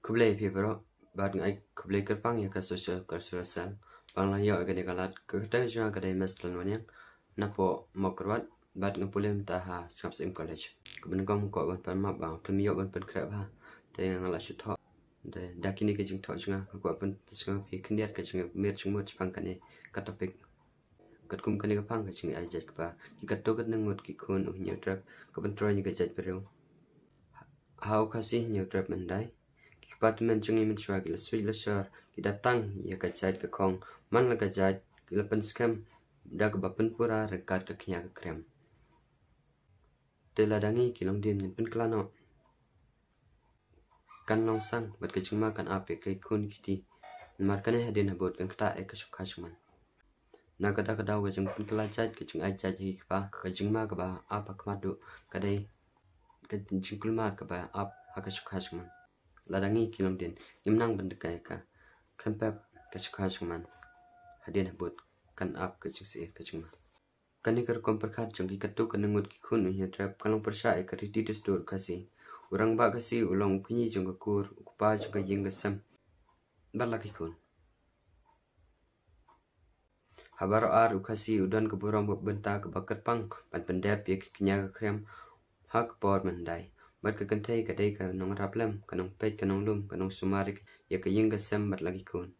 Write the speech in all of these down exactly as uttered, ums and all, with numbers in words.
Khublei phi bro, bad nga ai khublei kyrpang ïa ka Social Cultural Cell ba nga la ïoh ïa kane ka lad. Ka kyrteng jong nga ka dei Meslan Waniang, napoh Mawkyrwat, bad nga pule mynta ha Sngap Syiem College. Kaba nyngkong nga kwah ban pan map ba nga khlem ïoh ban pynkhreh bha, te nga la shu thoh. Te da kine ki jingthoh jong nga, nga kwah ban pynsngew phi khyndiat ka jingmut jingmut shaphang kane ka topic. Katkum kane ka phang ka jingai jait kaba ki katto katne ngut ki khun u Hynñiewtrep ka pyntrei ïa ka jaitbynriew. Ha u Khasi Hynñiewtrep mynhyndai, ki kpa tymmen jong ngi mynshuwa ki la swiej la shor, ki da tang ïa ka jait ka khong, man la ka jait, ki la pynskhem da kaba pynpura ryngkat ka kñia ka khriam. Te lada ngi ki longdien ngin pynkylla noh, kan long sang bad ka jingma kan ap ïa ki khun ki kti. Namar kane hadien habud kan ktah ïa ka shongkha shongman. Na kata ka daw ka jingpynkylla jait, ka jingai jait ha ki kpa, ka jingma kaba ap ha khmat duh ka dei ka jingkulmar kaba ap ha ka shongkha shongman. Lada ngi ki longdien ngim nang ban dei ka, khlem pep ka shongkha shongman, hadien habud kan ap ka jingsyier ka jingma. Kane ka rukom pyrkhat jong ki katto katne ngut ki khun u Hynñiewtrep ka long pyrshah ïa ka riti dustur Khasi. U rangbah Khasi u long u kñi jong ka kur, u kpa jong ka ïing ka sem bad la ki khun. Ha baroh ar u Khasi u don ka burom ka bynta kaba kyrpang ban pyndep ïa ka kñia ka khriam ha ka por mynhyndai. Bad ka kynthei ka dei ka nongrap lem, ka nongpeit, ka nonglum, ka nongsumar ïa ka ïing ka sem bad la ki khun.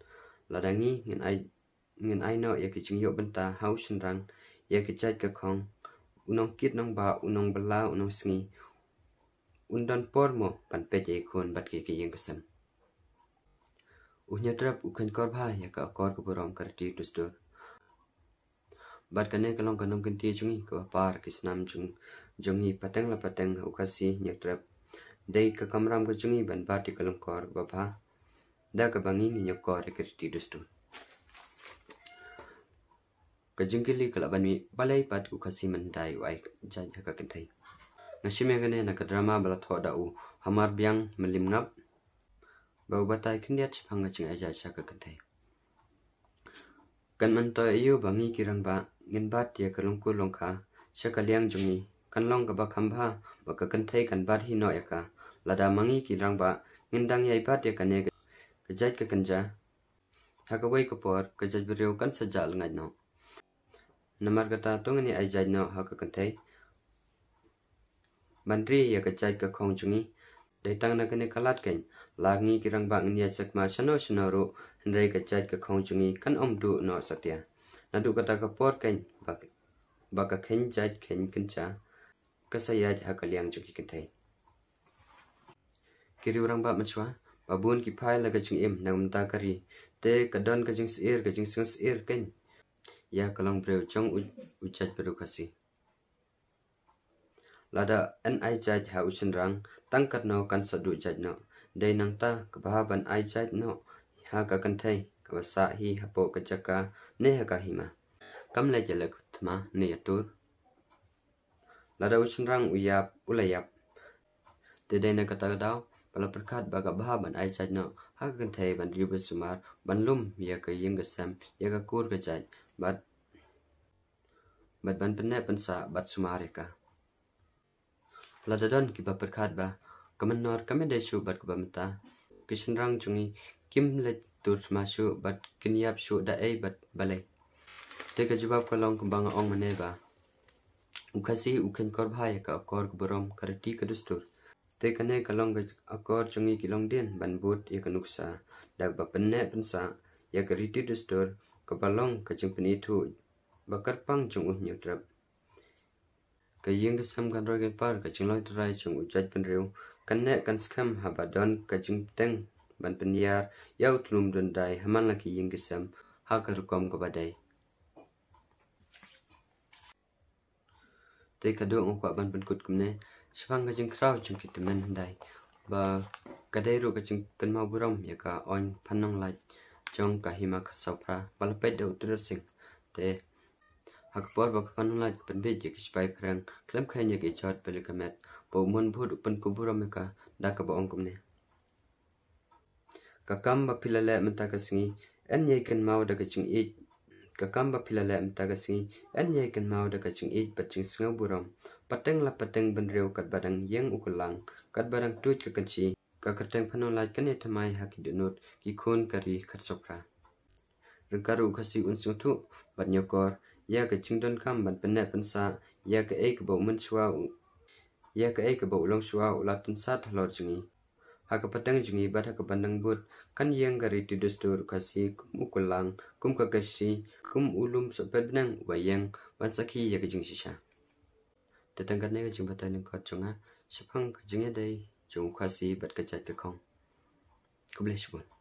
Lada ngi ngin ai ngin ai noh ïa ka jingïoh bynta ha u shynrang, ïa ka jait ka khong, u nongkit nongbah, u nongbylla, u nongsngi, un don por mo ban peit ïa ki khun bad ïa ka ïing ka sem. U Hynñiewtrep u kheiñkor bha ïa ka akor ka burom ka riti dustur. Bad kane ka long ka nongkynti jong ngi kaba par ki snam jong, jong ngi pateng la pateng ha u Khasi Hynñiewtrep. Dei ka kamram ka jong ngi ban bat ïa ka lyngkor kaba bha da kaba ngi ngin ïakor ïa ka riti dustur. Ka jingkylli ka lah ban mih, balei pat u Khasi mynhyndai u ai jait ha ka kynthei? Nga shim ïa kane na ka drama ba la thoh da u Hamarbiang Mylliemngap, ba u batai khyndiat shaphang ka jingai jait sha ka kynthei. Kan myntoi aïu ba ngi ki rangbah ngin bat ïa ka lyngkur lyngkha sha ka liang jong ngi? Kan long kaba kham bha ba ka kynthei kan bat hi noh ïa ka. Lada ma ngi ki rangbah ngin dang ïai bat ïa kane ka jait ka kynja, ha kawei ka por ka jaitbynriew kan sa jah lyngngai noh. Namar kata to ngin ïa ai jait noh ha ka kynthei ban ri ïa ka jait ka khong jong ngi. Dei tang na kane ka lad keiñ la ngi ki rangbah ngin ïaid sakma shano shano ruh, hynrei ka jait ka khong jong ngi kan ym duh noh satia. Naduh kata ka por keiñ ba, ba ka kheiñ jait kheiñ kynja ka sa ïaid ha ka liang jong ki kynthei. Ki riew rangbah mynshuwa, ba bun ki phai la ka jingim na ka bynta ka ri, te ka don ka jingsyier, ka jingsngewsyier keiñ ïa ka longbriew jong u, u jaitbynriew Khasi. Lada yn ai jait ha u shynrang, tang katno kan sa duh jait noh. Dei nangta kaba bha ban ai jait noh ha ka kynthei kaba sah hi hapoh ka jaka ne ha ka hima. Kam leit ïa leh thma ne ïa tur. Lada u shynrang u ïap, u la ïap. Te dei na kata ka daw ba la pyrkhat ba kaba bha ban ai jait noh ha ka kynthei ban ri ban sumar, ban lum ïa ka ïing ka sem, ïa ka kur ka jait, bad, bad ban pynneh pynsah bad sumar ïa ka. Lada don kiba pyrkhat ba ka mynnor kam ïadei shuh bad kaba mynta, ki shynrang jong ngi kim leit tur thma shuh bad kin ïap shuh da ei bad balei. Te ka jubab ka long kumba nga ong mynne ba u Khasi u kheiñkor bha ïa ka akor ka burom, ka riti ka dustur. Te kane ka long ka akor jong ngi ki longdien ban bud ïa ka nuksa da kaba pynneh pynsah ïa ka riti dustur kaba long ka jingpynithuh ba kyrpang jong u Hynñiewtrep. Ka ïing ka sem kan roi kan par, ka jinglong trai jong u jaitbynriew kan neh kan skhem haba don ka jingpynteng ban pynïar ïa u tlum dundai ha man la ki ïing ki sem ha ka rukom kaba dei. Te ka dei nga kwah ban pynkut kumne shaphang ka jingkhraw jong ki tymmen hyndai, ba ka dei ruh ka jingkynmaw burom ïa ka Oin Phan Nonglait jong ka Hima Kharsawphra ba la peit da u Tyrot Sing. Te ha ka por ba ka Phan Nonglait ka pynbeit ïa ki sipai phareng khlem kheiñ ïa ki jot bad ïa ka met, ba u Mon Bhut u pynkup burom ïa ka da kaba ong kumne: Ka kam ba phi la leh mynta ka sngi, yn ïai kynmaw da ka jingïeit. Ka kam ba phi la leh mynta ka sngi, yn ïai kynmaw da ka jingïeit bad jingsngew burom. Pateng la pateng bynriew katba dang ïeng u kyllang, katba dang tuid ka kynshi, Ka kyrteng Phan Nonglait kan ïa thymmai ha ki dohnud ki khun ka ri Kharsopra. Ryngkat ruh u Khasi un sngewthuh bad ñiewkor ïa ka jingdonkam ban pynneh pynsah ïa kaei kaba u mynshuwa u ïa kaei kaba u longshuwa u la tynsat halor jong ngi. Ha ka pateng jong ngi bad ha ka bandang bud kan ïeng ka riti dustur u Khasi kum u kulang, kum ka Khasi, kum u lum sohpet bneng uba ïeng ban sakhi ïa ka jingshisha. Te tang katne ka jingbatai lyngkot jong nga shaphang ka jingïadei jong u Khasi bad ka jait ka khong. Khublei shibun.